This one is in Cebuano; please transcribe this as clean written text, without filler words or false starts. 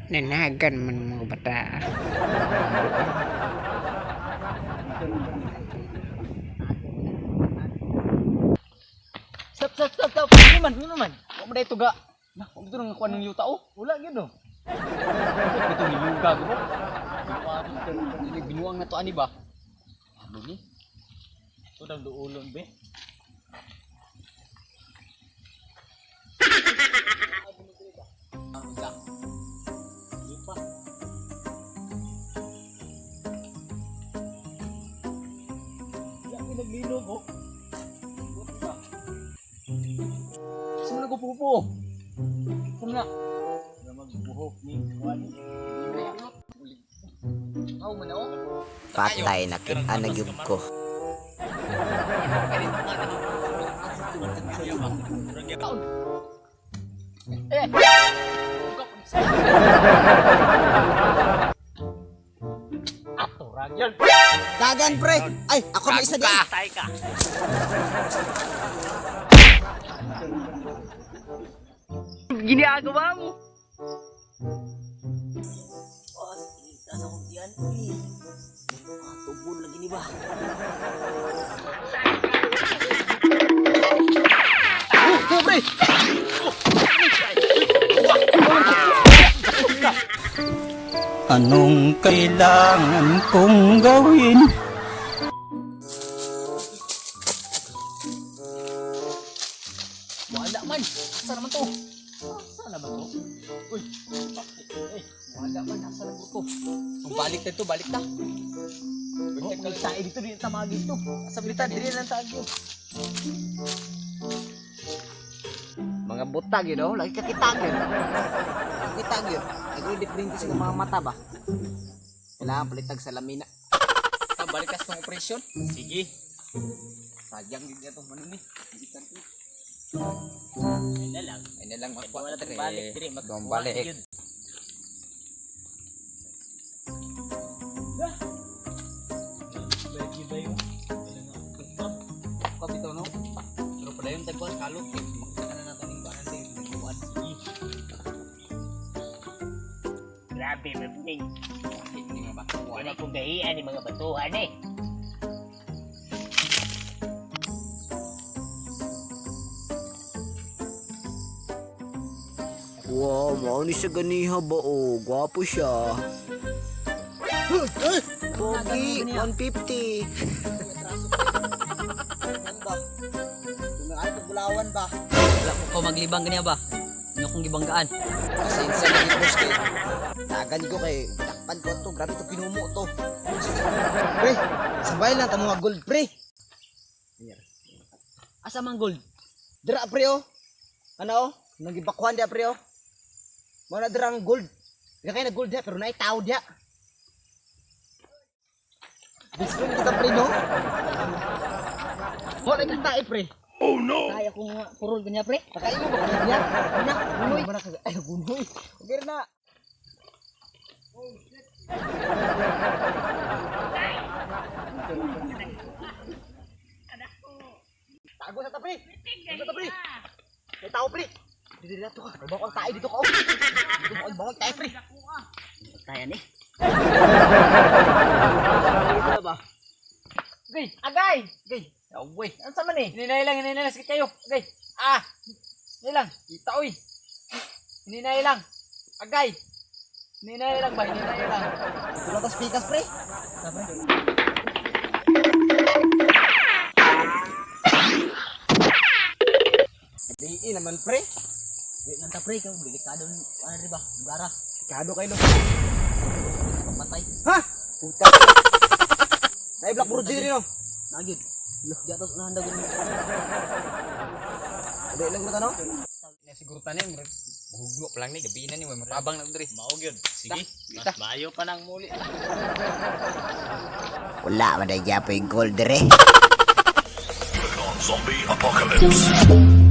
Nanagan man mga bata. Stop, stop, stop, stop. Ano man, ano man? Wa man dai tuga. Nah, wa man nga kuan ng yuta oh. Wala gyud oh. Ito ni yuga ko. Binuang na to ani ba? Ano ni? Ito dang duulon be. Ang isa. Lupa. Wala ko naglinog oh. Buti ba? Saan mo nagpupupo? Saan na? Wala magbuhok ni Juan. Aw, man ako. Patay na kita na gyud ko. Eh! Ato, ragyan. Dagan pre. Ay, ako may isa din. Ginagawa mo. Nasa kong tiyan. Eh. Ah, tubol lagi ni ba? Oh, pre! Anong kailangan kong gawin? Wala man. Asa naman to? Asa naman to? Uy, bakit? Eh, wala man. Asa naman to? Kung balik na to, balik ta. Oh, may tae dito, dito tamagi dito. Asa bilita, dili lang tagi. Mga butag yun, oh. Lagi kakitag yun. Kakitag yun. Nag-edit din kasi ng mga mata ba? Kailangan palitag sa lamina. Ta, balik ka sa tong operation. Sige. Sayang din niya itong ano ni. Ay na lang. Ay na lang makuha Wala na tayong balik diri Doon balik. Kapito no. Pero pala yung tagwan kalot eh. Makita na natin yung banan din. Nagkuhan. Sige. Grabe mabuning. Hindi nga ba? Wala kong gahian ni mga batuhan eh. Wow, mao ni sa ganiha ba oh. Gwapo siya. Pogi, 150. Bulawan ba? Wala ko ko maglibang ganiya ba? Ano akong gibanggaan? Pasensya na gid boss kay. Dagan ko kay dakpan ko to, grabe to kinumo to. Pre, sabay lang ta mga gold pre. Asa man gold? Dira pre oh. Ano oh? Nagibakwan dia pre oh. Mao na dira ang gold. Di kay na gold dia pero naay tao dia. Best friend kita pre no. Wala kang tae pre. Kaya ko nga purol ganiya pre. Pakain mo ba kanya? Una, gunoy. Wala ka ay gunoy. Okay na. Tago sa tapri. Tago sa tapri. May tao pre. Dito dito ka. May bawang tae dito ka. oh. Dito ka bawang tae pre. Kaya ni. Dito na ba? Gay, agay. Gay. Away. Ano man eh? Hininay lang, hininay lang. Sige kayo. Agay. Ah. Hininay lang. Kita oy. Hininay lang. Agay. Hininay lang ba? Hininay lang. Dito lang tas pikas pre. Di naman pre. Di nang ta pre, kay delikado ano ri ba? Gara. Kado kayo no. Patay. Ha? Puta. Naay Black Bro diri no. Nagyud. Di atos unahan daw gud. Dili lang ko no. Na siguro tanin, hugno pa lang ni gabi na ni way matabang na diri. Mao gyud. Sige. Mas maayo pa nang muli. Wala man day gyapon gold dire. Zombie apocalypse.